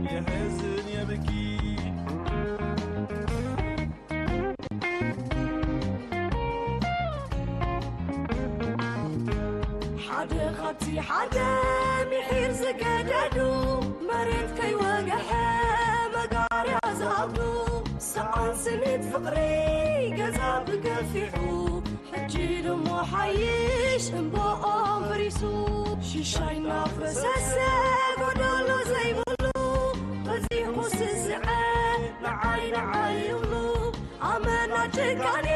የሕዝን የብኪ። ሓደ ካብቲ ሓደ ምሒር ዝገደዱ፣ መሬት ከይወግሐ መጋርያ ዝኣብዱ፣ ሰኣን ስኒት ፍቕሪ ገዛ ብገፊሑ፣ ሕጂ ድሞ ሓይሽ እምባኦም ፈሪሱ። ሽሻይ እናፈሰሰ ጎደሎ ዘይብሉ፣ በዚሑ ስስዐ ንዓይ ንዓይ ይብሉ። ኣመና ጭካኔ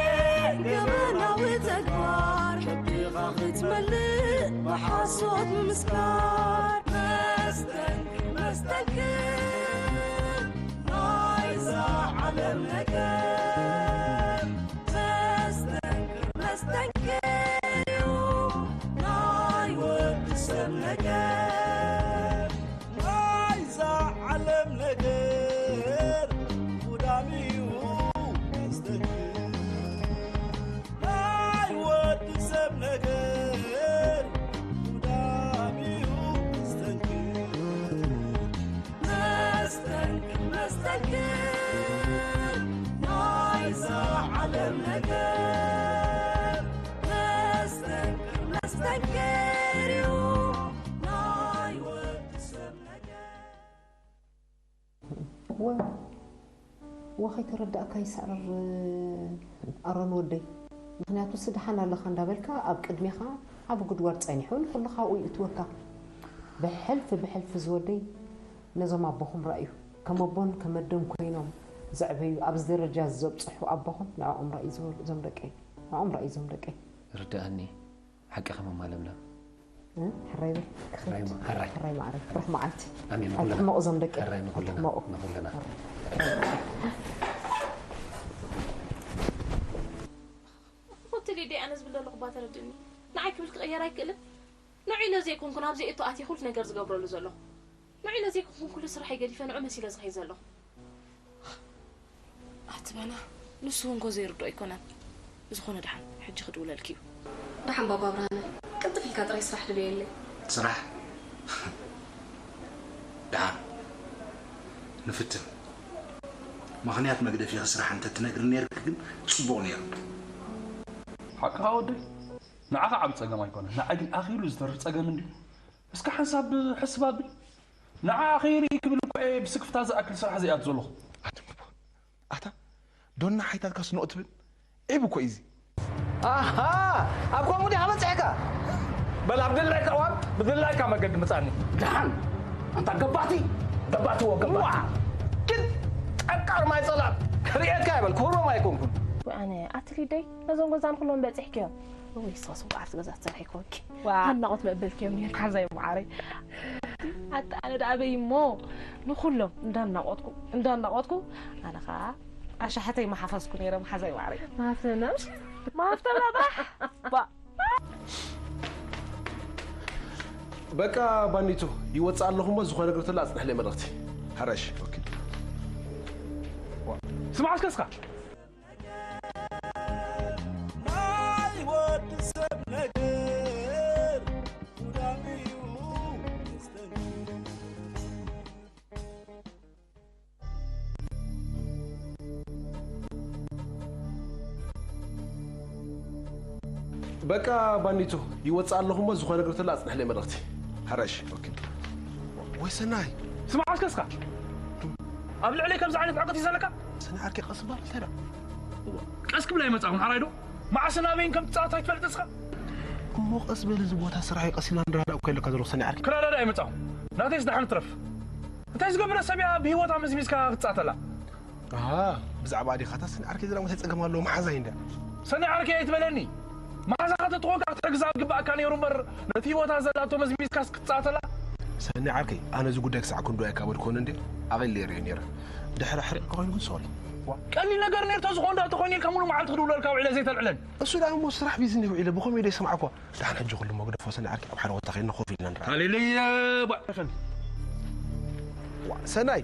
ገበናዊ ተግባር፣ ከብድኻ ክትመልእ ብሓሶት ምምስካር። መስተንክር መስተንክር ናይዛ ዓለም ነገር፣ መስተንክር መስተንክር እዩ ናይ ወዲ ሰብ ነገር። ናይዛ ዓለም ነገር ጉዳም እዩ መስተንክር። ናይ ወዲ ሰብ ነገር ጉዳም እዩ መስተንክር። መስተንክር መስተንክር ናይዛ ዓለም ነገር። መስተንክር መስተንክር እዩ ናይ ወዲ ሰብ ነገር። ወ ወ ከይተረዳእካ ይስዕርር ኣሮን ወደይ። ምኽንያቱ ስድሓን ኣለኻ እንዳበልካ ኣብ ቅድሜኻ ዓቢ ጉድጓድ ጸኒሑ ንኹሉ ካብኡ ይእትወካ። ብሕልፊ ብሕልፊ ዝወደይ ነዞም ኣቦኹም ረኣዩ። ከም ኣቦን ከም ኣደን ኮይኖም ዘዕበዩ ኣብዚ ደረጃ ዘብጽሑ ኣቦኹም ንዕኦም ረኣዩ ዝወ- እዞም ደቀይ። ንዕኦም ረኣዩ እዞም ደቀይ። ርድኣኒ። ሓቅኺ ማማ ለምለም። ሕራይ በል ክኸድ። ሕራይ ማዕረይ። ሕራይ መዓረይ። ርሑስ መዓልቲ። ኣሜን። ኣይትሕመቑ እዞም ደቂ። ሕራይ ንኹልና። ንኹልና። ሆቴል ዴ ኣነ ዝብል ዘለኹ እባ ተረድእኒ። ንዓይ ክብል ክቕየር ኣይክእልን። ንዑ ኢለ ዘይኮንኩ ናብዚ እቶ ኣትየ ኩሉ ነገር ዝገብረሉ ዘለኹ። ንዑ ኢለ ዘይኮንኩ ኩሉ ስራሐይ ገዲፈ ንዑ መሲለ ዝኸይድ ዘለኹ። ኣቲ ባና ንሱ እውን እኮ ዘይርድኦ ኣይኮነን። ብዝኾነ ደሓን ሕጂ ክድውለልኪ እዩ። ደሓን ባባ ብርሃነ፣ ቅልጥፍ ኢልካ ጥራይ ስራሕ ድለየለይ። ስራሕ ደሓን ንፍትን። ምኽንያት መግደፊኺ ስራሕ እንተትነግርኒ ነይርኪ ግን ጽቡቕ ነይሩ። ሓቅኻ ወደይ፣ ንዓኻ ዓቢ ጸገም ኣይኮነን፣ ንዓይ ግን ኣኺሉ ዝተርፍ ጸገም እንድዩ። እስከ ሓንሳብ ሕስብ ኣብል። ንዓኣ ከይርኢ ክብል እኮ እየ ብስክፍታ ዝኣክል ስራሕ ዘይኣቱ ዘለኹ። ኣታ ዶና ሓይታትካ ስኖ እትብል ዒብ እኮ እዩ እዚ። ኣሃ ኣብ ከምኡ ዲኻ በጺሕካ? በል ኣብ ድላይካ እዋን ብድላይካ መገዲ ምጻኒ። ደሓን ኣንታ ገባቲ ገባቲ ወ ገባቲ። ግን ጠቃር ማይ ጸላም ክርእየካ ይበል ክህሮም ኣይኮንኩን። ኣነ ኣትሊደይ ነዞም ገዛን ኩሎም በጺሕክዮም። ወይ ሶስ በዓልቲ ገዛ ትሰርሒ ኮንኪ። ኣድናቖት መበልክዮም ነይርኪ። ሓዛይ መዓረይ። ኣታ ኣነ ደኣ በይ እሞ ንኹሎም እንዳናቖጥኩ እንዳናቖጥኩ ኣነ ኸኣ ኣሻሕተይ መሓፈስኩ ነይረ መሓዛይ መዓረይ። ማፍተና ማፍተና ባሕ ባ በቃ ባኒቱ ይወፅእ ኣለኹ እሞ ዝኾነ ነገር ተሎ ኣፅንሕለይ መልእኽቲ። ሕረሽ። ኦኬ። ስማዕ እስከ እስኻ በቃ ባኒቱ ይወፅእ ኣለኹ እሞ ዝኾነ ነገር ተሎ ኣፅንሕለይ መልእኽቲ። ሕረሽ። ኦኬ። ወይ ሰናይ። ስማዕ እስከ እስኻ ኣብ ልዕለይ ከምዚ ዓይነት ዕቕት እዩ ዘለካ? ሰናይ ዓርከይ ቀስ በል እንታይ ደኣ? ቀስ ክብል ኣይመጻኹን ሓራይ ዶ? መዓስን ኣበይን ከም ትጻወት ኣይትፈልጥ እስኻ? እሞ ቀስ በል እዚ ቦታ ስራሕ እዩ ቀስ ኢልና ንረዳዳእ እኮ ኢለካ ዘለኹ ሰናይ ዓርከይ። ክረዳዳእ ኣይመጻኹን። ናተይስ ደሓን ትረፍ። እንታይ ዝገበረ ሰብ እያ ብህይወታ መዝሚዝካ ክትጻተላ? ኣሃ ብዛዕባ ኣዴኻታ ሰናይ ዓርከይ ዝረኣ እንታይ ጸገም ኣለዎ መሓዛይ እንድያ። ሰናይ ዓርከይ ኣይትበለኒ። መሓዛኻ ተትኾንካ ክትሕግዛ ዝግበኣካ ነይሩ እምበር ነቲ ህይወታ ዘላቶ መዝሚዝካስ ክትጻተላ? ሰኒ ዓርከይ ኣነ እዚ ጉዳይ ክሳዕ ክንዶ ኣይካበድኩን እንዴ ኣቐሊለ ይርእዮ ነይረ ድሕሪ ኣሕሪቕካ ኮይኑ ግን ሶሪ። ቀሊል ነገር ነይሩ ተዝኾን ዶ ተኾይኑ ኢልካ ሙሉ መዓልቲ ክድውለልካ ውዒለ ዘይተልዕለን። እሱ ደኣ እሞ ስራሕ ቢዚ እንዲየ ውዒለ ብኸመይ ዶ ይሰምዓኳ። ደሓን ሕጂ ኩሉ እሞ ግደፎ ሰኒ ዓርከይ ኣብ ሓደ ቦታ ኸይድና ኮፍ ኢልና ንርኣ። ሃሌሉያ ቧዕ። ሰናይ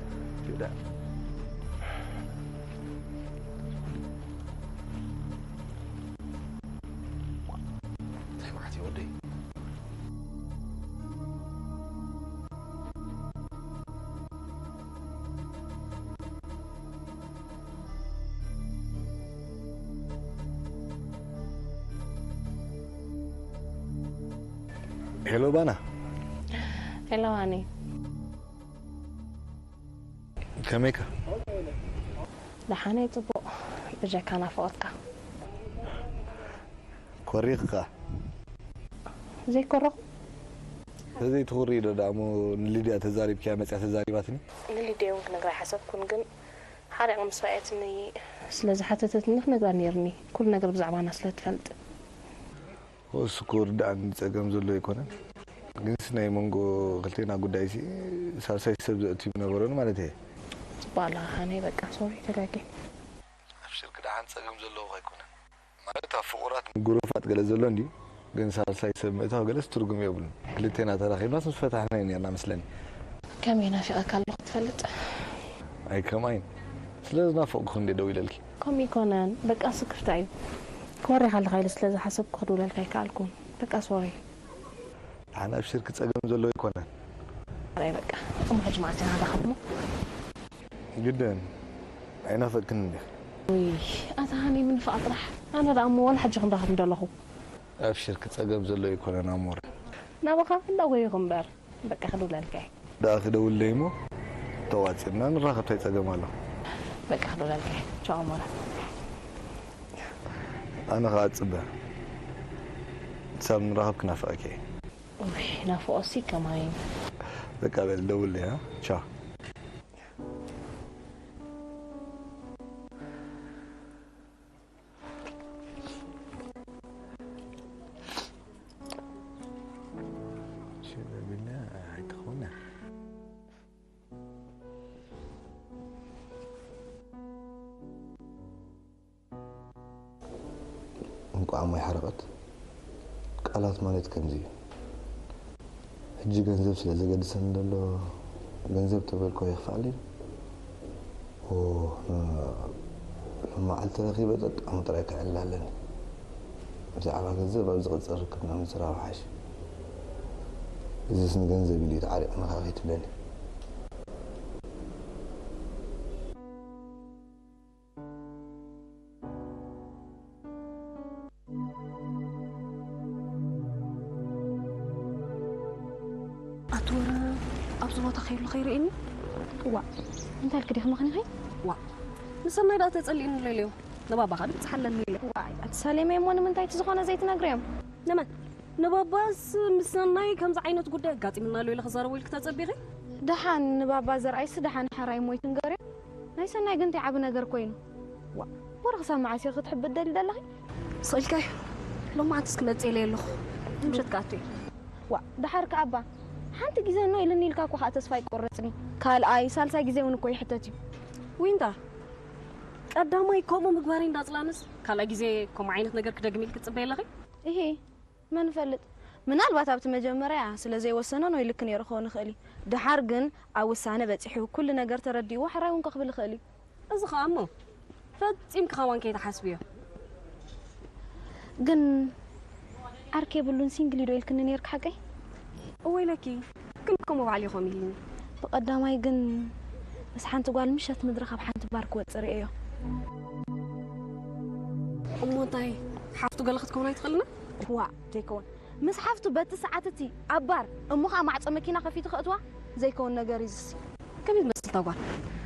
እንታይ መዓት እዩ ወደይ። ሄሎ ባና። ሄሎ ሃኒ። ከመይካ? ደሓነይ ጽቡቕ። ብጀካ ናፍቖትካ። ኮሪኽካ? ዘይኮረኹ? ተዘይትኹሪ ዶ ደኣ እሞ ንሊድያ ተዛሪብክያ መጽያ ተዛሪባትኒ? ንሊድያ እውን ክነግራ ኣይሓሰብኩን፣ ግን ሓሪቕ ምስ ረኣየትኒ ስለ ዝሓተተትኒ ክነግራ ነይርኒ። ኩሉ ነገር ብዛዕባና ስለ ትፈልጥ። እሱ እኮ ርዳእኒ ጸገም ዘሎ ኣይኮነን። ግንስ ናይ መንጎ ክልቴና ጉዳይሲ ሳልሳይ ሰብ ዘእቱ ይነበረን ማለት እየ። ጽቡቕ ኣለኻ ሃኒ፣ በቃ ሶሪ ተጋጌ። ኣብሽርክ ደሓን ጸገም ዘለዎ ኣይኮነን። ማለት ኣብ ፍቑራት ምጉርፋጥ ገለ ዘሎ እንዲ ግን ሳልሳይ ሰብ ምእታው ገለስ ትርጉም የብሉን። ክልቴና ተራኺብናስ ምስ ፈታሕና እዩ ነርና መስለኒ። ከመይ ናፊቐካ ኣለኹ ትፈልጥ? ኣይ ከማይን ስለ ዝናፈቕኩ እንደ ደው ኢለልኪ። ከምኡ ይኮነን በቃ ስክፍታ እዩ። ክወሬኻ ኣለኻ ኢለ ስለ ዝሓሰብኩ ክድውለልካ ኣይከኣልኩን። በቃ ሶሪ። ደሓን ኣብሽርክ ጸገም ዘሎ ኣይኮነን። ኣይ በቃ እሞ ሕጂ መዓስ ኢና ንራኸብ እሞ? ግደን ኣይናፈቅክን እንዲኻ። ውይ ኣታ ሃኒ ምንፋቕ ጥራሕ። ኣነ ደኣ እሞ ዋላ ሕጂ ክንራኸብ እንደለኹ። ኣብሽርክ ጸገም ዘሎ ኣይኮነን ኣሞረ። ናባኻ እንዳጎየኹ እምበር በቃ ክድውለልካ እየ። ደኣ ክደውለይ እሞ ተዋጺእና ንራኸብ ታይ ጸገም ኣሎ። በቃ ክደውለልካ እየ። ቻው ኣሞራ። ኣነ ኸኣ ጽበ ክሳብ ንራኸብ ክናፍቐኪ እየ። ውይ ናፍቖሲ ከማይ። በቃ በል ደውለይ። ቻው። እንቋዕ እሞ ኣይሓረቐት። ቃላት ማለት ከምዚ እዩ። ሕጂ ገንዘብ ስለ ዘገድሰኒ ዘሎ ገንዘብ ተበልኮ የኽፍኣለይ። ኦ፣ ሎማዓልቲ ረኺበ ጠጣሙ ጥራይ ከዕልል ኣለኒ። ብዛዕባ ገንዘብ ኣብ ዝቕጽል ርክብና ምዝራብ ሓሽ። እዚስ ንገንዘብ ኢሉ እዩ ተዓሪቕና ከኣ ከይትብለኒ። ኣትወረ ኣብዚ ቦታ ከይሉ ከይርእኒ። ዋ እንታይ ኢልክ ዲኺ ምኽንኺ? ዋ ንሰናይ ደኣ ተጸሊእኒ ኢለዮ። ንባባኻ ድብጽሓለኒ ኢለ። ዋይ ኣቲ ሳሌመ እሞ ንምንታይ እቲ ዝኾነ ዘይትነግርዮም? ንመን? ንባባስ ምስ ሰናይ ከምዚ ዓይነት ጉዳይ ኣጋጢምና ኣሎ ኢለ ክዛረቦ ኢልክ ተጸቢኺ? ደሓን ንባባ ዘርኣይስ ደሓን ሓራይ ሞይቱ ንገርዮ። ናይ ሰናይ ግን እንታይ ዓቢ ነገር ኮይኑ? ዋ ወረ ክሳብ መዓስ ኢኺ ክትሕብእ ትደሊ ዘለኺ? ስቕ ኢልካዮ። ሎማዓንትስ ክመጽእ ኢለ ኣለኹ። ምሸት ክኣቱ እየ። ዋ ደሓር ከኣ እባ ሓንቲ ግዜ እኖ ኢልኒ ኢልካ እኮ ከኣ ተስፋ ኣይቆረጽን እዩ። ካልኣይ ሳልሳይ ግዜ እውን እኮ ይሕተት እዩ። ዊንታ ቀዳማይ ከምኡ ምግባረይ እንዳጽላእንስ ካልኣይ ግዜ ከምኡ ዓይነት ነገር ክደግም ኢልኪ ትጽበዪ ኣለኺ? እሂ መን ይፈልጥ ምናልባት ኣብቲ መጀመርያ ስለ ዘይወሰነ ኖ ኢልኪ ነይሩ ክኸውን ይኽእል እዩ። ደሓር ግን ኣብ ውሳነ በጺሑ ኩሉ ነገር ተረዲእዎ ሕራይ እውን ከኽብል ይኽእል እዩ። እዚ ኸኣ እሞ ፈጺምኪ ከማን ከይትሓስብዮ። ግን ዓርኪ የብሉን ሲንግል እዩ ዶ ኢልክኒ ነይርኪ ሓቀይ? እወ ኢለኪ ግን ከምኡ ባዕሉ እዩ ከምኡ ኢልኒ። ብቐዳማይ ግን ምስ ሓንቲ ጓል ምሸት ምድሪ ካብ ሓንቲ ባር ክወጽእ ርእየዮ። እሞ እንታይ ሓፍቱ ገለ ክትከውን ኣይትኽእልን? ዋእ ዘይከውን ምስ ሓፍቱ በቲ ሰዓት እቲ ኣብ ባር እሞ ኸኣ ማዕጾ መኪና ከፊቱ ከእትዋ ዘይከውን ነገር እዩ ዝሲ። ከመይ ትመስል እታ ጓል?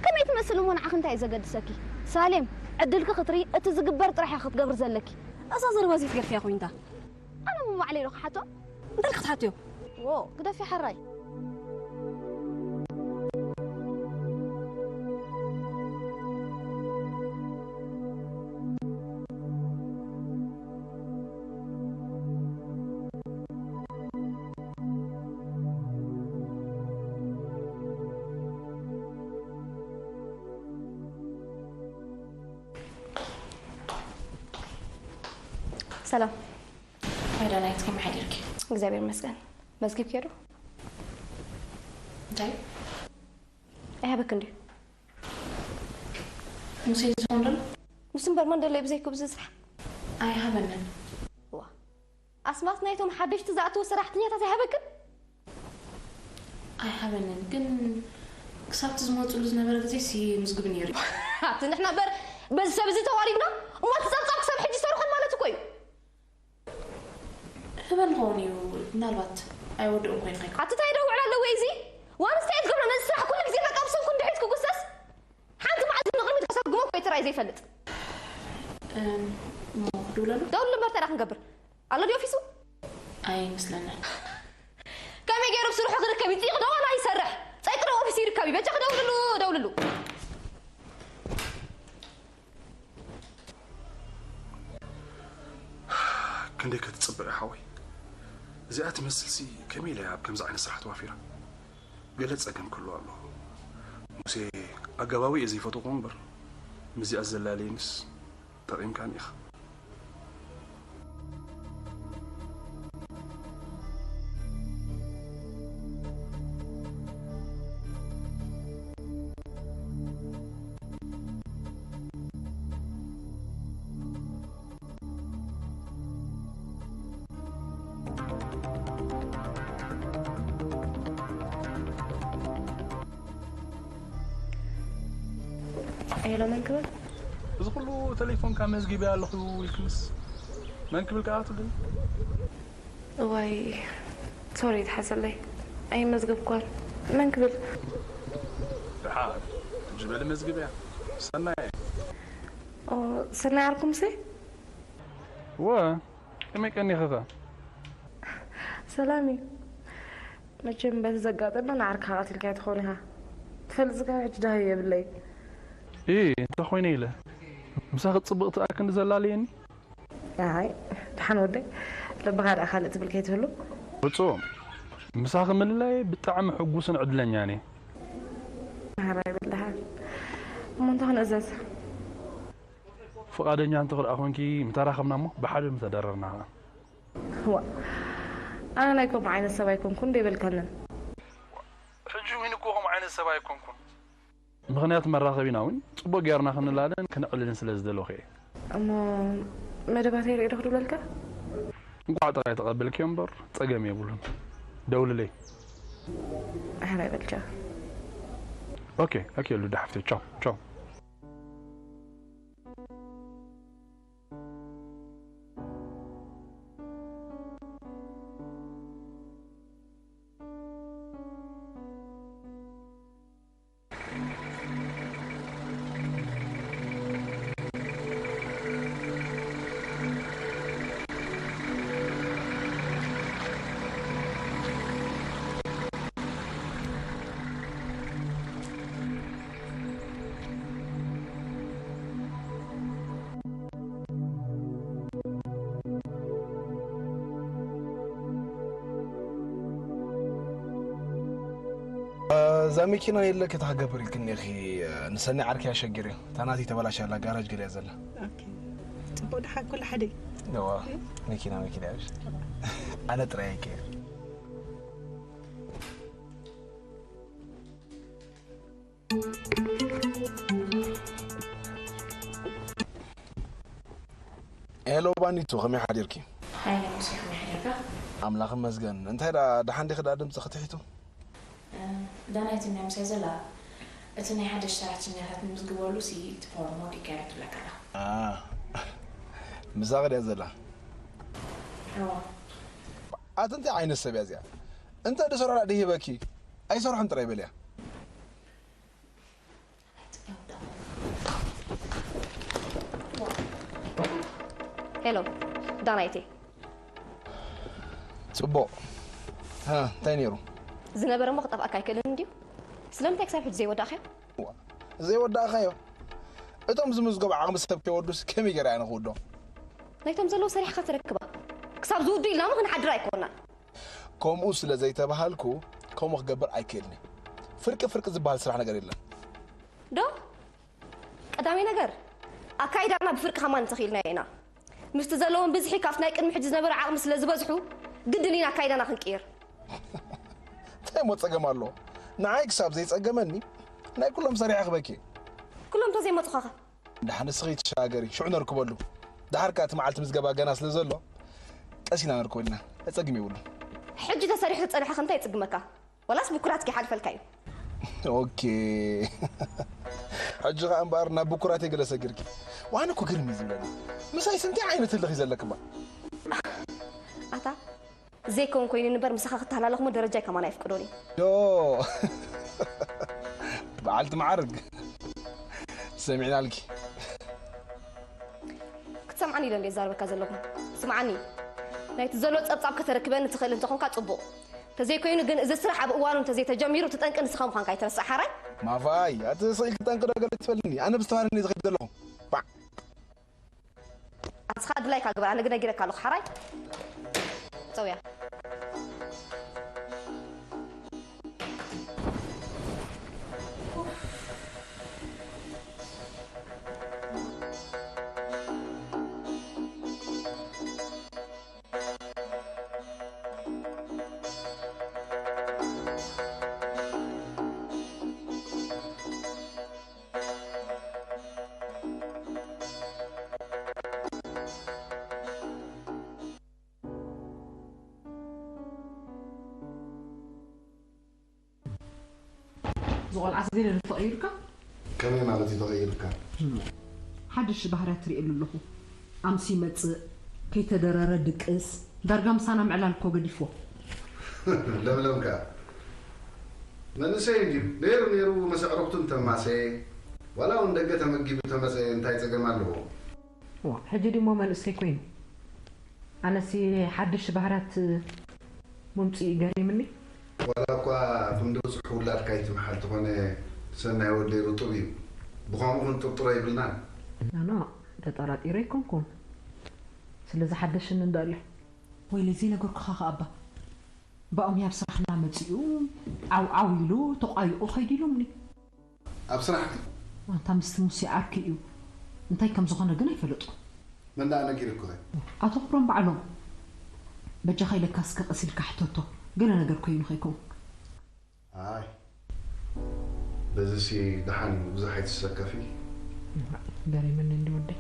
ከመይ ትመስል እሞ ንዓኺ እንታይ እዩ ዘገድሰኪ? ሳሌም ዕድልኪ ክትርኢ እቲ ዝግበር ጥራሕ ኢኺ ክትገብሪ ዘለኪ። እዛ ዘረባ እዚኣ ትገድፍያ ኮይንታ። ኣነ እሞ ባዕለይ ዶ ክሓቶ? እንታይ ኢልኪ ክትሓትዮ? ዎ ግደፍያ ሕራይ። ሰላም። ኣይ ዳናይት ከመይ ሓዲርኪ? እግዚኣብሔር ይመስገን። መዝጊብክዮ ዶ? እንታይ? ኣይሃበክን ድዩ? ሙሴ ዝኾን ዶ? ንሱ እምበር መን ደሎ እዩ ብዘይክኡ እዚ ስራሕ? ኣይሃበንን። ዋ ኣስማት ናይቶም ሓደሽቲ ዝኣተዉ ሰራሕተኛታት ኣይሃበክን? ኣይሃበንን ግን ክሳብቲ ዝመፅሉ ዝነበረ ግዜስ ይምዝግብ ነይሩ እዩ። ኣቲ ንሕና እምበር በዚ ሰብ እዚ ተዋሪድና እሞ እቲ ፀብፃብ ክሳብ ሕጂ ይሰርሑን ማለት እኮ እዩ። ህበን ኸውን እዩ ምናልባት። ኣይወድእን ኮይኑ ከይካ ኣቲ እንታይ ደውዕል ኣለዎ እዚ ዋንስ እንታይ ትገብሮ ነዚ ስራሕ ኩሉ ግዜ በቃ ብሰንኩ እንድሕሪት ክጉሰስ ሓንቲ መዓልቲ ንቕድሚት ከሰጉሞ እኮ ትራይ ዘይፈልጥ እሞ ክድውለሉ ደውል እምበር ተራ ክንገብር ኣሎ ድዮ ኦፊሱ ኣይመስለንን ከመይ ገይሩ ብስርሑ ክርከብ ይፅይቕ ዶ ዋላ ይሰርሕ ፀይቂ ዶ ኦፊስ ይርከብ እዩ በጃ ክደውልሉ ደውልሉ ክንደይ ክትጽብቕ ሓወይ እዚኣ ትመስልሲ ከመይ ኢለ ኣብ ከምዚ ዓይነት ስራሕ ተዋፊራ ገለ ጸገም ክህልዋ ኣለዎ ሙሴ ኣገባቡ እየ ዘይፈትዎ እምበር ምስዚኣ ዘላለየኒስ ጠቒምካኒ ኢኻ ሄሎ መን ክብል? እዚ ኩሉ ተሌፎንካ መዝጊበያ ኣለኹ ኢልክንስ መን ክብል ከኣ ትብልኒ? እዋይ ሶሪ ትሓዘለይ ኣይመዝገብኳን። መን ክብል? ደሓን ሕጂ በሊ መዝግበያ። ሰናየ። ኦ ሰናይ ዓርኩምሲ? ወ ከመይ ቀኒኽኸ? ሰላም እዩ። መቸም በቲ ዘጋጠመ ንዓርካ ቀቲልካዮ ትኸውን ኢኻ። ትፈልጥ ዝካ ሕጂ ዳሃዩ የብለይ። ኢ እንታይ ኮይነ ኢለ ምሳኺ ጽብቕቲ ኣክንዲ ዘላለየኒ? ኣይ ድሓን ወደይ ልብኻ ደኣ ካልእ ትብል ከይትህሉ። ፍጹም ምሳኺ ምልላይ ብጣዕሚ ሕጉስን ዕድለኛን እየ። ማህራይ በል ድሓን እሞ እንታይ ክንእዘዝ? ፍቓደኛ እንተኽልኣ ኮንኪ ምተራኸብና እሞ ብሓደ ምተደረርና ኸዓ። ዋ ኣነ ናይ ከምኡ ዓይነት ሰብ ኣይኮንኩን ዶ ይበልካንን? ሕጂ እውን እኮ ከምኡ ዓይነት ሰብ ኣይኮንኩን። ምኽንያት መራኸቢና እውን ጽቡቕ ጌርና ክንላለን ክነዕልልን ስለ ዝደለኹ እየ። እሞ መደባተይ ርኢ ዶ ክድብለልካ? እንቋዕ ጥራይ ተቐበልክዮ እምበር ጸገም የብሉን። ደውልለይ። ኣሕራይ በልቻ። ኦኬ ኦኬ ሉዳ ሓፍተይ ቻው ቻው። እዛ መኪና የለ ከታ ክገብር ኢልክኒ ኢኺ ንሰኒ ዓርኪ ኣሸጊር እዩ እታ ናተይ ተበላሽያ ኣላ ጋራጅ ገሊያ ዘላ ፅቡቅ ድሓን ኩሉ ሓደ ዋ መኪና መኪና ያሽ ኣነ ጥራይ ኣይቀየር ሄሎ ባኒቱ ከመይ ሓዲርኪ ሓይለ ሙሴ ከመይ ሓዲርካ ኣምላኽ መስገን እንታይ ዳ ደሓን ዲኺ ዳ ድምፂ ክትሒቱ ዳናይት እኒያ ምሳይ ዘላ እቲ ናይ ሓደሽ ሰራሕተኛታት ንምዝግበሉ ሲ እቲ ፎርም ወዲእካዮ ትብለካ ኣላ ምሳኺ ድያ ዘላ እዋ ኣቲ እንታይ ዓይነት ሰብ እያ እዚኣ እንተ ድሰርሖ ዳ ድሂበኪ ኣይሰርሖን ጥራይ በልያ ሄሎ ዳናይቴ ፅቡቕ እ፣ እንታይ ነይሩ ዝነበረ እሞ ክጠፍኣካ ኣይክእልን እንድዩ ስለምንታይ ክሳብ ሕጂ ዘይወዳእኻዮ ዘይወዳእኻዮ እቶም ዝምዝገቡ ዓቕሚ ሰብ ከይወዱስ ከመይ ገይረ ኣነ ክውዶ ናይቶም ዘለዉ ሰሪሕኻ ትረክባ ክሳብ ዝውዱ ኢልና ሞ ክንሓድር ኣይኮናን ከምኡ ስለ ዘይተባሃልኩ ከምኡ ክገብር ኣይክእልን ፍርቂ ፍርቂ ዝበሃል ስራሕ ነገር የለን ዶ ቀዳማይ ነገር ኣካይዳና ብፍርቂ ከማን እንተኽኢልናዮ ኢና ምስቲ ዘለዎም ብዝሒ ካብቲ ናይ ቅድሚ ሕጂ ዝነበረ ዓቕሚ ስለ ዝበዝሑ ግድን ኢና ኣካይዳና ክንቅይር እንታይ ሞ ፀገም ኣሎ ንዓይ ክሳብ ዘይፀገመኒ ናይ ኩሎም ሰሪሐ ክበኪ ኩሎም እንተዘይመፁኻኸ ደሓን ንስኺ ተሸጋገሪ ሽዑ ነርክበሉ ደሓር ከኣ እቲ መዓልቲ ምዝገባ ገና ስለ ዘሎ ቀስ ኢና ነርክበልና ኣፀግም የብሉን ሕጂ ተሰሪሑ ተፀንሐ ከምታይ ይፅግመካ ዋላስ ብኩራት ክይሓልፈልካ እዩ ኦኬ ሕጂ ከኣ እምበኣር ናብ ብኩራተይ ገለ ሰጊርኪ ዋነ እኮ ግርም እዩ ዝብለኒ ምሳይስ እንታይ ዓይነት ህልኽ እዩ ዘለክማ ኣታ ዘይከውን ኮይኑ ንበር ምሳኻ ክተሃላለኹ ደረጃይ ከማን ኣይፍቅዶን እዩ። ዶ በዓልቲ መዓርግ ሰሚዕናልኪ። ክትሰምዓኒ ኢለ እንደ ዛርበካ ዘለኹ። ስምዓኒ፣ ናይቲ ዘሎ ጸብጻብ ከተረክበኒ ትኽእል እንተኾንካ ጽቡቕ። ተዘይኮይኑ ግን እዚ ስራሕ ኣብ እዋኑ እንተዘይተጀሚሩ እቲ ጠንቂ ንስኻ ምዃንካ ኣይትረስዕ ሓራይ። ማፋይ፣ ኣቲ ስቕ ኢልኪ ጠንቂ ዶ ገለ ትፈልኒ? ኣነ ብዝተባህለኒ ዝኸይድ ዘለኹ። ባዕ። ኣስኻ ድላይካ ግበር፣ ኣነ ግን ነጊረካ ኣለኹ ሓራይ። ጸውያ። ዝቆልዓ ስገለ ተቐይርካ? ከመይ ማለት እዩ ተቐይርካ? ሓድሽ ባህርያት ትርእየሉ ኣለኹ። ኣምሲ ይመጽእ፣ ከይተደረረ ድቅስ፣ ዳርጋ ምሳና ምዕላል እኮ ገዲፍዎ። ለምለም ከኣ መንእሰይ እንድዩ ነይሩ ነይሩ ምስ ኣዕሩኽቱ እንተማሰየ ዋላ እውን ደገ ተመጊቡ ተመጸየ እንታይ ጸገም ኣለዎ? ዋ ሕጂ ድሞ መንእሰይ ኮይኑ ኣነሲ ሓድሽ ባህርያት ምምፅኡ ገሪምኒ። ዋላ እኳ ክንዲ ብፅሑ ውላድካ ኣይትምሓል ተኾነ ሰናይ ወደይ ርጡብ እዩ። ብኸምኡ ክንጥርጥሮ የብልናን። ናና ተጠራጢረ ኣይኮንኩን። ስለ ዝሓደሽኒ እንዳልዮ። ወይለይ ዘይነገርኩኻ ኸኣ ኣባ። ብኦም ኣብ ስራሕና መፂኡ ዓው ዓው ኢሉ ተቋይቑ ኸይዱ ኢሎምኒ። ኣብ ስራሕ ድዩ? ኣንታ ምስቲ ሙሴ ዓርኪ እዩ። እንታይ ከም ዝኾነ ግን ኣይፈለጥኩን። መን ደኣ ነጊሩኪ ኸ? ኣቶ ክብሮም ባዕሎም። በጃኻ ኢለካ እስከ ቀስ ኢልካ ሕተቶ። ገለ ነገር ኮይኑ ከይከውን። ኣይ በዚሲ ደሓን እዩ፣ ብዙሕ ኣይትሰከፊ። ገሪሙኒ እንዲ ወደይ።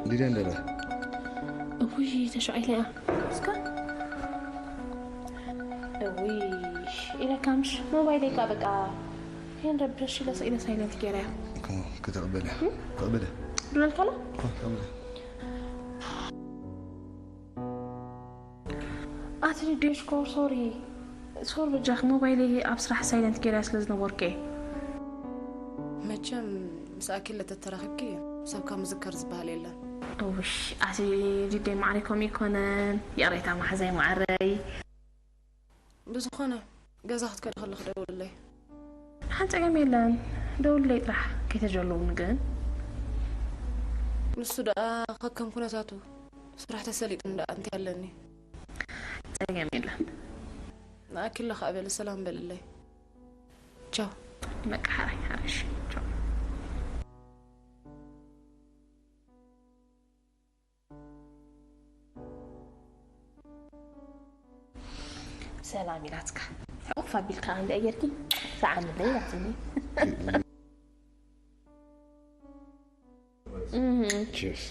ሊድያ እንደረ እውይ ተሻዒላ እያ እስካ እውይ ኢለካ ምሽ ሞባይለይ ካ በቃ ይንረብሽ ኢለ ኢለ ሳይለንት ገይረ እያ ከተቕበለ ተቕበለ ብለልካላ ተቕበለ ኣቲ ንዴሽኮ ሶሪ ሶር በጃኺ ሞባይለይ ኣብ ስራሕ ሳይለንት ገይረ ስለ ዝነበርኩ እየ መቸም ምስ ኣኪለ ተተራኺብኪ ሰብካ ምዝከር ዝበሃል የለን እውሽ ኣቲ ዲደይ ማዕሪ ከምኡ ይኮነን ይቕሬታ ማሓዛይ ማዕረይ ብዝኾነ ገዛ ክትከዲ ከለኺ ደውልለይ ሓንቲ ጸገም የለን ደውልለይ ጥራሕ ከይተጀለውኒ ግን ንሱ ደኣ ከከም ኩነታቱ ስራሕ ተሰሊጥኒ ደኣ እንታይ ኣለኒ ጸገም የለን ንኣኪለ ከኣ በሊ ሰላም በልለይ ቻው በቃ ሓራይ ሓራይ እሺ ቻው ሰላም ኢላትካ ሕቑፍ ኣቢልካ እንድኣ ጌርኪ ሰዓምለይ ኢላትኒ Cheers.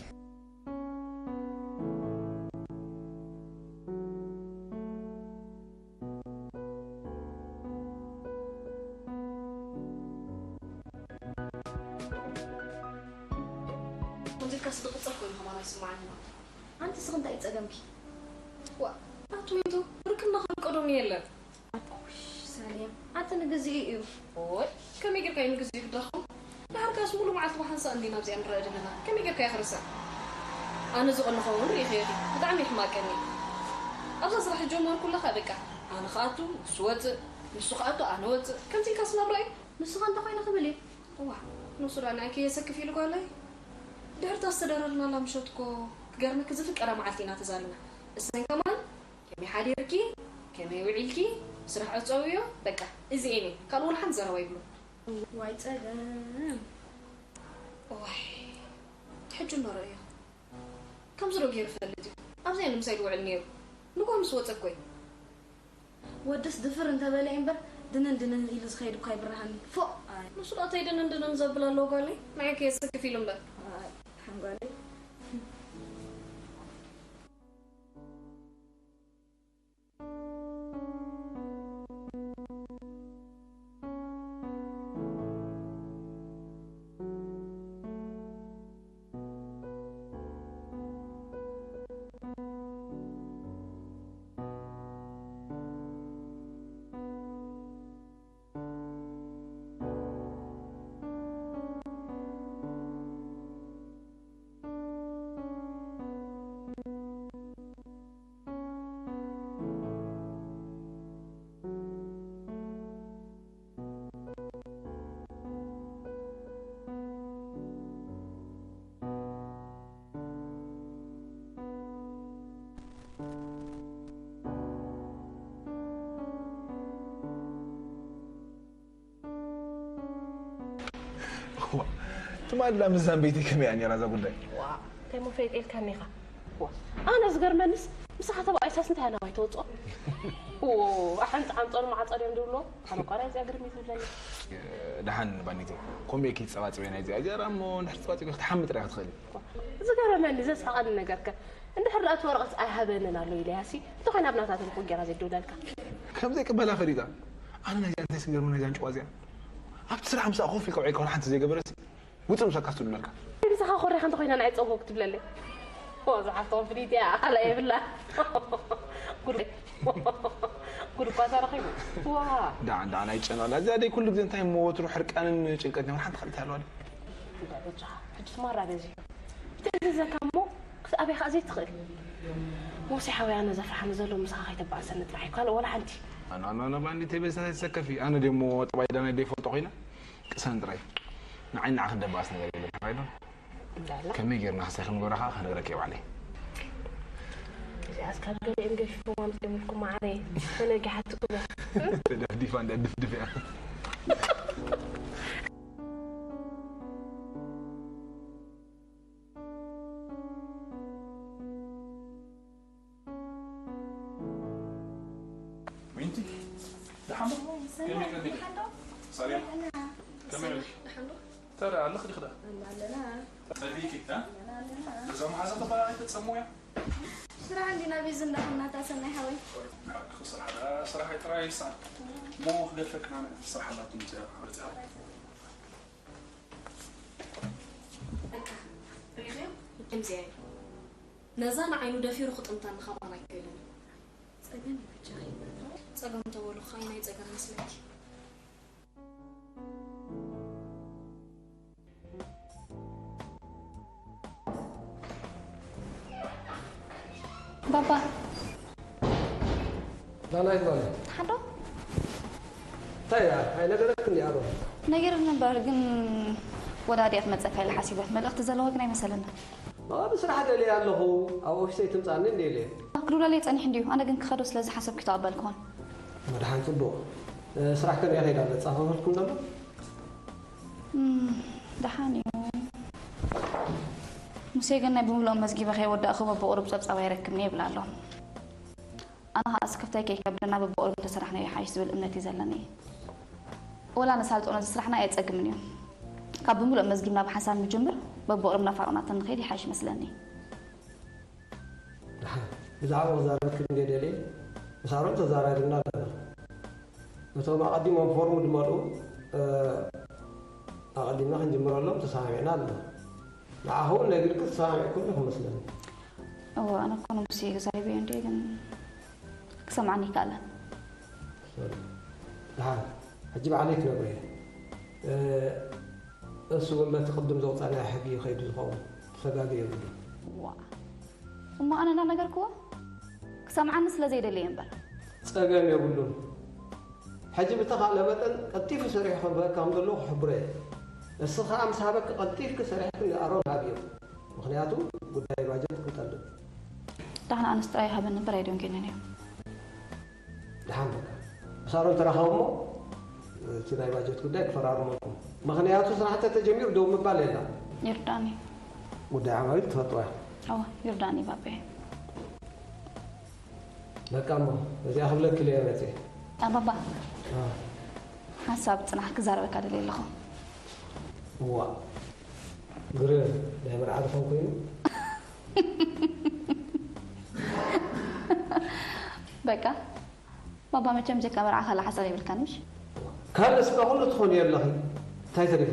ሙዚቃ ስድቂ ጸርኩ እዩ ከማን ኣይስማዓኒ ኣንቲ ስኽ እንታይ ጸገምኪ ዋ ኣቱ ይቱ ርክና ከም ቀደሙ የለን ሳሌም፣ ኣቲ ንግዜኡ እዩ። ኦይ፣ ከመይ ጌርካ እዩ ንግዜኡ ክድረኹ? ድሓርካስ ሙሉ መዓልቲ ብሓንሳእ እንዲና ኣብዚኣ ንረአ ዘለና። ከመይ ጌርካ እየ ክርስዕ? ኣነ ዝቐንኹ እውን ርኢኸዮ ድዩ? ብጣዕሚ ይሕማቀኒ። ኣብዛ ስራሕ ዝጀመርኩ ኣለኻ በቃ። ኣነ ክኣቱ፣ ንሱ ወፅእ፣ ንሱ ክኣቱ፣ ኣነ ወፅእ። ከምዚ ኢልካ ስናብራ እዩ። ንስኻ እንታይ ኮይነ ክብል እዩ? እዋ፣ ንሱ ደኣ ንዓይ ከየሰክፍ ኢሉ ጓለይ። ድሕርታ ዝተደረርናላ ምሸት እኮ ክገርመኪ ዝፍቀዳ መዓልቲ ኢና ተዛሪብና። እሰን ከማን ከመይ ሓዲርኪ? ከመይ ውዒልኪ? ስራሕ ዕጸውዮ? በቃ፣ እዚኤን እየን። ካልእ ወላ ሓንቲ ዘረባ ይብሉን። ዋይ ጸገም። እዋይ፣ ሕጂ እምበር እዮ። ከምዚ ዶ ገይሩ ይፈልጥ እዩ? ኣብዚኤን ምሳይ ዝውዕል ነይሩ። ንግሆ ምስ ወጸ እኮ እዩ። ወድስ ድፍር እንተበለ እምበር፣ ድንን ድንን ኢሉ ዝኸይድ እኳ ኣይብርሃን። ፎእ! ኣይ። ንሱ ደኣ እንታይ ድንን ድንን ዘብል ኣለዎ ጓለይ? ንዓይ ከየሰክፍ ኢሉ እምበር። ኣይ፣ ሓንጓለይ። እዋ፣ ትማሊ ዳ ምስ ዛምቤቲ ከመይ እያ ነይራ እዛ ጉዳይ? ዋ፣ እንታይ እሞ ፈሊጠ ኢልካኒ ኢኻ? ዋ፣ ኣነ ዝገርመንስ ምሳኻ ተባኢሳስ እንታይ እያ ናባይ ተውፅኦ? ዎ፣ ኣሕንፃ ኣንፀሩ ማዕፀ ድዮም ዝብልዎ? ኣነ እኳ ናይዚኣ ግርም እዩ ዝብለኒ። ደሓን ባኒተይ፣ ከምኡ እየ ከይትፀባፅበ ናይዚኣ። እዚኣ ደኣ እሞ እንድሕር ተፀባፂብኪ ክትሓሚ ጥራይ ክትኽእሊ። ዝገረመኒ ዘስሕቐኒ ነገር ከ እንድሕር ደኣ እቲ ወረቐት ኣይሃበንን ኣሎ ኢለያሲ እንተኾይና ብናታተን ኮን ጌራ ዘይደውለልካ። ከም ዘይቅበላ ፈሊጣ። ኣነ ናይዚኣ እንታይ ስገርመ ናይዛ እንጭዋ እዚኣ። ኣብቲ ስራሕ ምስኣ ኮፍ ኢልካ ውዒልካ ዋላ ሓንቲ ዘይገበረሲ ውፅእ ምሳካ ትብለልካ። ምሳኻ ኮሪኻ እንተኾይና ንዓይ ፀውጎ ክትብለለይ። ኦ፣ ዝሓፍቶም ፍልይቲ እያ፣ ኣላ የብላ። ጉድ፣ ጉድ እኳ ተረኺቡ። ዋ። ዳዓ፣ ዳዓ፣ ናይ ጨናላ። እዚኣ ደይ ኩሉ ግዜ እንታይ እሞ ወትሩ ሕርቃንን ጭንቀትን እያ። ሓንቲ ካልእ ኣለዋ ድያ? እንታይ በጃኻ? ሕጂ ትማራ በዚ። ትእዝዘካ እሞ ክትኣብያ ከኣ ዘይትኽእል። ሞሴ ሓወይ፣ ኣነ ዘፍርሓኒ ዘሎ ምሳኻ ከይተባእሰኒ ጥራሕ እዩ። ካልእ ወላ ሓንቲ። ኣነ፣ ኣነ፣ ኣነ ባንዲ ተይ በዛ ተሰከፊ። ኣነ ደሞ ጠባይ ዳና ደይፈልጦ ኮይነ። ቅሰን ጥራይ። ንዓይ ንዓኺ ደባእስ ነገር የለን። ተባሂሉ። እንዳላ። ከመይ ጌርና ክሳይ ክንገብራ ከኣ ክነግረኪ እየ ባዕለይ። እዚኣስ ካብ ገሊኦም ገፊፎም ኣምፂኦምልኩም መዓረይ። ፈለጊ ሓትኩም እያ። ተደፍዲፋ እንዳ ድፍድፍ እያ። ዊንቲ፣ ደሓን ዶ? ከመይ ቀኒኺ? ሰላም። ከመይ ኢኺ? ደሓን ዶ? እንታይ ደኣ ኣለኺ ዲኺ ደኣ? ኣለና። ጸሊእኪ፣ እ? ኣለና፣ ኣለና። እዛ መሓዛ ተባራኺ ተጸምውያ? ስራሕ እንዲና ቢዚ እንዳኾንና እታ ሰናይ ሓወይ። ስራሕ ደኣ፣ ስራሕ ጥራይ ይስኣን። እሞ ክገድፈክና ስራሕ ኣላቶ መጺኣ፣ መጺኣ። በቃ፣ ሪኢኽዮ? ከምዚኣ እዩ። ነዛ ንዓይኑ ደፊሩ ክጥምታ ንኻባና ኣይክእልን እዩ። ጸገም እዩ በጃኺ። ጸገም ተበሉ ኸኣ ናይ ጸገም መስለኪ። ባባ። ዳናይት ማለት። ሓዶ? እንታይ እያ? ኣይነገረትክን እያ ዶ? ነጊርኒ እምበር፣ ግን ወዳዲኣ ትመጸካ ኢለ ሓሲበ። መልእኽቲ ዘለዋ ግን ኣይመሰለንን። ብስራሕ ደልየ ኣለኹ፣ ኣብ ኦፊሰይ ትምጻኒ እንደ ኢለ። ክድውለለይ ጸኒሑ እንድዩ፣ ኣነ ግን ክኸዶ ስለ ዝሓሰብኩ ተቐበልክዎን። መድሓን ጽቡቕ። ስራሕ ከመይ ከይዳ? መጻፈፈልኩም ደሞ? እም፣ ደሓን እዩ። ሙሴ ግን ናይ ብምልኦም መዝጊበ ከይወዳእኹ በብቑሩብ ጸብጻብ ኣይረክብን እየ ይብል ኣሎ። ኣነ ኸኣ ስክፍታይ ከይከብደና በብቑሩብ እንተሰራሕናዮ ይሓይሽ ዝብል እምነት እዩ ዘለኒ። ወላ ነሳልጦ ነዚ ስራሕና ኣየጸግምን እዩ። ካብ ብምልኦም መዝጊብና ብሓንሳብ ንጅምር፣ በብቑሩብ እናፋረቕናተን ንኸይድ ይሓይሽ ይመስለኒ። ደሓን፣ ብዛዕባ ክዛረበኪ እንድየ ደልየ፣ ምስ ኣሮን ተዛራሪብና ኣለና። ነቶም ኣቐዲሞም ፎርም ዝመልኡ፣ እ፣ ኣቐዲምና ክንጅምረሎም ተሰማሚዕና ኣለና። ንዓኹም እውን ነጊርኪ ተሰማሚዕኩም ኢኹም መስለኒ። እወ፣ ኣነ እኮ ንሙሴ ተዛሪበዮ እንድየ፣ ግን ክሰምዓኒ ኣይከኣለን። ደሓን ሕጂ ባዕለይ ክነግሮ እየ። እሱ እውን በቲ ቅድም ዘውፃናዮ ሕጊ እዩ ከይዱ ዝኸውን። ተሰጋግር የብሉ። ዋ እሞ ኣነ እናነገርክዎ ክሰምዓኒ ስለ ዘይደለየ እምበር። ፀገም የብሉን። ሕጂ ብተኻእለ መጠን ቀልጢፉ ሰሪሑ ከንብበካ ከም ዘለዎ ክሕብሮ እየ። ንስኻ ምስ ሃበኪ ቀልጢፍኪ ሰሪሕኪ ንኣሮን ሃብዮ። ምኽንያቱ ጉዳይ ባጀት ክጠልብ። ዳሕና ኣነስ ጥራይ ሃበኒ እምበር ኣይደንገንን እየ። ደሓን በቃ ምስ ኣሮን ተራኸቡ እሞ እቲ ናይ ባጀት ጉዳይ ክፈራርመልኩም። ምኽንያቱ ስራሕ እንተተጀሚሩ ደው ምባል የላ። ይርዳኒ። ጉዳይ ዓማዊል ትፈልጥዋ። ኣዋ ይርዳኒ ባቤ። በቃ እሞ እዚኣ ክብለኪ ኢለ እየ መፅየ። ኣባባ ሓንሳብ ፅናሕ ክዛረበካ ደልየ ኣለኹ። እዋ ግረ ናይ መርዓ ዝኾን ኮይኑ በቃ ባባ መቸም ጀካ መርዓ ካላ ሓሳብ የብልካን ምሽ? ካልእ ስጋ ኩሉ ትኾኒ ኣለኺ። እንታይ ተሪፉ?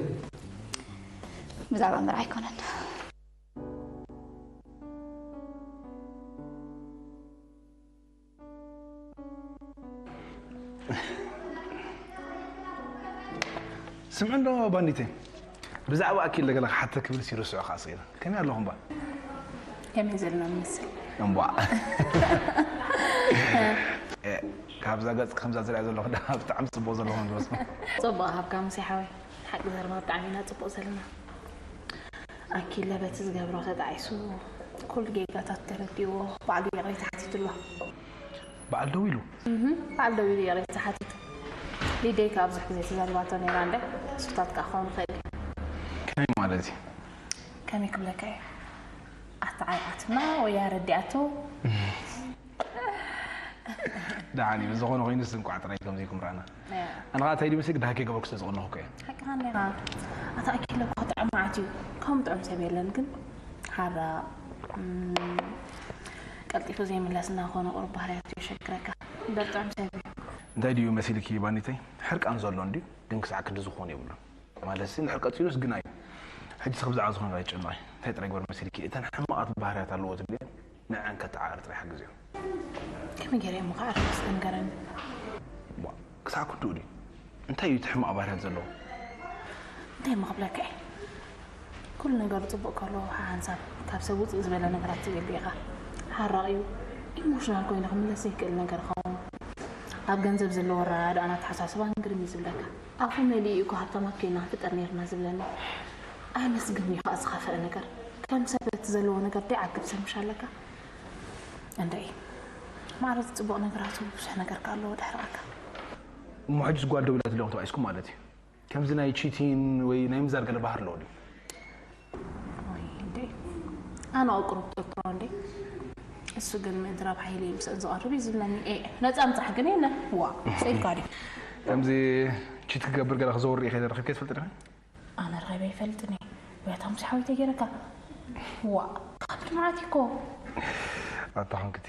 ብዛዕባ መርዓ ኣይኮነን። ስምዒ እንዶ ባንዲተይ ብዛዕባ ኣኪል ለገለ ክሓተክ ክብል ሲርስዖ ከዓ ስኢነ ከመይ ኣለኹም ባ ከመይ ዘለና ንመስል እምቧ ካብዛ ገጽ ከምዛ ዝሪኣ ዘለኹ ብጣዕሚ ጽቡቕ ዘለኹም ዝመስሉ ጽቡቕ ሃብካ ሙሴ ሓወይ ሓቂ ዘረባ ብጣዕሚ ኢና ጽቡቕ ዘለና ኣኪለ በቲ ዝገብሮ ተጣዒሱ ኩሉ ጌጋታት ተረዲእዎ ባዕሉ ይቕሬታ ሓቲቱ ኣሎ በዓል ደው ኢሉ በዓል ደው ኢሉ ይቕሬታ ሓቲቱ ሊደይ ከዓ ብዙሕ ግዜ ተዛሪባቶ ነይራ እንደ እሱታት ከዓ ክኸውን ይኽእል እዩ ከመይ ማለት እዩ ከመይ ክብለካ እዩ ኣተዓይዓትና ወይ ኣረዲኣቶ ደሓን እዩ ዝኾነ ኮይኑስ እንቋዕ ጥራይ ከምዚ ይኩም ረኣና ኣነ ከዓ እንታይ ድዩ መሲልክ ድሃኬ ገበርኩ ስለ ዝቐነኹ እኮ እየ ሓቅኻ እንዲኻ ኣታ ኣኪለ እኮ ጥዑም መዓት እዩ ከም ጥዑም ሰብ የለን ግን ሓራ ቀልጢፉ ዘይምለስ እናኾነ ቁሩብ ባህርያቱ የሸግረካ እምበር ጥዑም ሰብ እዩ እንታይ ድዩ መሲልኪ ባኒተይ ሕርቃን ዘሎ እንድዩ ግን ክሳዕ ክንዲ ዝኾን የብሉን ማለትሲ እንድሕር ቀፂሉስ ግና እዩ ሕጂስ ብዛዕባ ዝኾነ ኣይጨነቒ እንታይ ጥራይ ግበር መሲልኪ እተን ሕማቓት ባህርያት ኣለዎ ትብልየን ንዐን ከተዓቕሪ ጥራይ ሓግዝዮ ከመይ ገይረ እሞ ከዓ ኣረጋግፀ ንገረኒ ክሳዕ ክንድኡ ድዩ እንታይ እዩ እቲ ሕማቕ ባህርያት ዘለዎ እንታይ እሞ ክብለካ እየ ኩሉ ነገሩ ፅቡቅ ከሎ ሓንሳብ ካብ ሰብ ውፅእ ዝበለ ነገራት ትደሊ ኢኻ ሓራቕ እዩ ኢሞሽናል ኮይኑ ክምለስ ዘይክእል ነገር ኸውን ኣብ ገንዘብ ዘለዎ ኣረዳድኣን ኣተሓሳስባን ግርም እዩ ዝብለካ ኣፉ መሊኡ እኮ ሃብታማት ኮይና ንፍጠር ነይርና ዝብለኒ ኣየመስግን እዩ ከዓ ዝኸፍአ ነገር ከም ሰብ እቲ ዘለዎ ነገር ደይዓግብ ሰብ ምሽ ኣለካ እንድዒ ማዕረ ዝፅቡቕ ነገራቱ ብዙሕ ነገር ከ ኣለዎ ድሕርኣካ እሞ ሕጅስ ጓል ደው ኢላ ትብልዮም ተባኢስኩም ማለት እዩ ከምዚ ናይ ቺቲን ወይ ናይ ምዛር ገለ ባህር ኣለዎ ድዩ ኣነ ኣቁሩብ ጥርጥሮ እንዴ እሱ ግን ምእድራብ ሓይሊ ምስአን ዝቐርብ እዩ ዝብለኒ ኤ ነፃ ምፃሕ ግን የለ ዋ ሰይድካ ድዩ ከምዚ ቺት ክገብር ገለ ክዘውር ኢኸ ረኺብከ ትፈልጥ ዲኻ ኣነ ረኺበ ይፈልጥኒ ወይ ኣታ ሙሴ ሓወይተይ ገይረካ ዋ ካብ ልምዓት እኮ ኣታ ሓንክቲ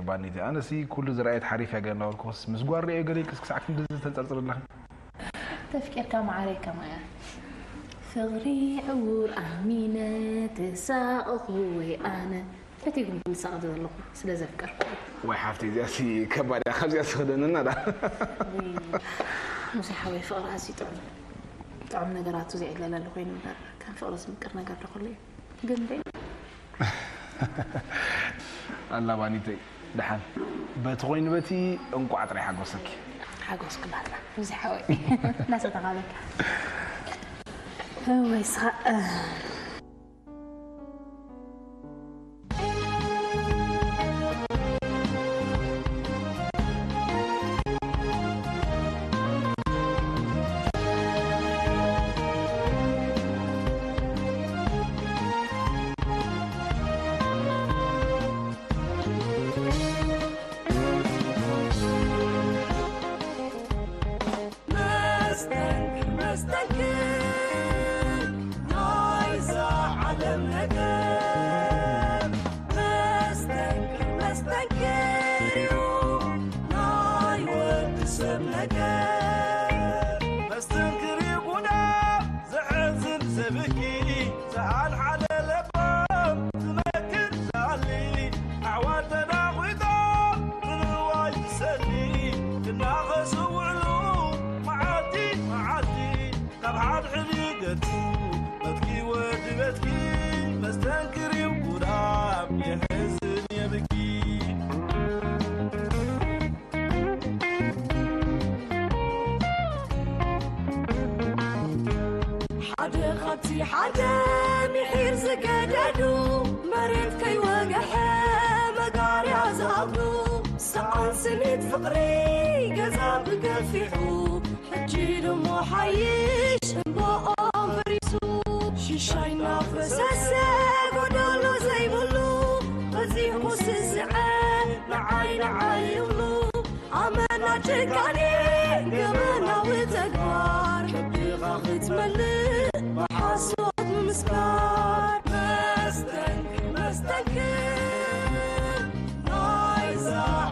ባኒቲ ኣነሲ ኩሉ ዝረኣየት ሓሪፍ እያ ገለ እናበልኩስ ምስ ጓል ሪኦ ገለ ክስ ክሳዕ ክንድዚ ተንፀርፅር ኣለኺ ተፍቂርካ መዓረይ ከማያ ፍቕሪ ዕውር ኣሚነ ተሳቕኹ ወይ ኣነ ፈቲጉ ክምሳቕ ዘለኹ ስለ ዘፍቀርኩ ወይ ሓፍቲ እዚኣሲ ከባድ እያ ካብዚኣ ስኽደንና ዳ ሙሴ ሓወይ ፍቕሪ ኣዝዩ ጥዑም ጥዑም ነገራቱ ዘይዕለለሉ ኮይኑ እምበር ከም ፍቕሪ ዝምቅር ነገር ዶ ከሎ እዩ ግን ደይ ኣላ ባኒተይ ደሓን በቲ ኮይኑ በቲ እንቋዕ ጥራይ ሓጎሰኪ ሓጎስኩ ላላ ሙሴ ሓወይ እናሰተኻበልካ ወይ ስኻ መስተንክር መስተንክር ናይዛ ዓለም ነገር መስተንክር መስተንክር እዩ ናይ ወዲ ሰብ ነገር መስተንክር እዩ ጉዳ ዘሕዝን ዘብኪ ዝሓልሓለ ለባም ዝመክር ዝኣሊ ኣሕዋት ተናኺቶም ንንዋይ ዝሰሊ ክናኸሱ እቲ ሓደ ምሒር ዝገደዱ፣ መሬት ከይወግሐ መጋርያ ዝኣኽሉ፣ ሰኣን ስኒት ፍቕሪ ገዛ ብገፊሑ፣ ሕጂ ድሞ ሓይሽ እምባኦም ፈሪሱ። ሽሻይ እናፈሰሰ ጎደሎ ዘይብሉ፣ በዚሕኩ ስስዐ ንዓይ ንዓይ ይብሉ። ኣመና ጭካኔ ገበናዊ ተግባር፣ ሕድኻ ክትመልእ ብሓሶት ምምስካር። መስተንክር መስተንክር ናይዛ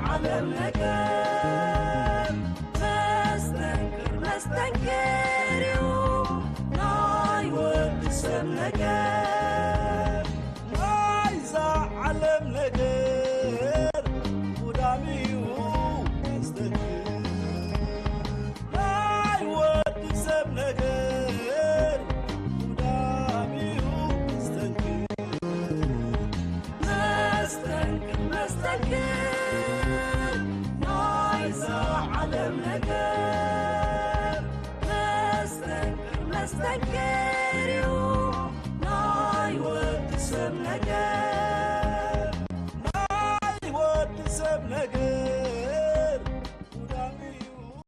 ዓለም ነገር፣ መስተንክር መስተንክር እዩ ናይ ወዲ ሰብ ነገር። ናይዛ ዓለም ነገር ጉዳም እዩ መስተንክር። ናይ ወዲ ሰብ ነገር ጉዳም እዩ መስተንክር። መስተንክር መስተንክር ናይዛ ዓለም ነገር፣ መስተንክር መስተንክር እዩ ናይ ወዲ ሰብ ነገር።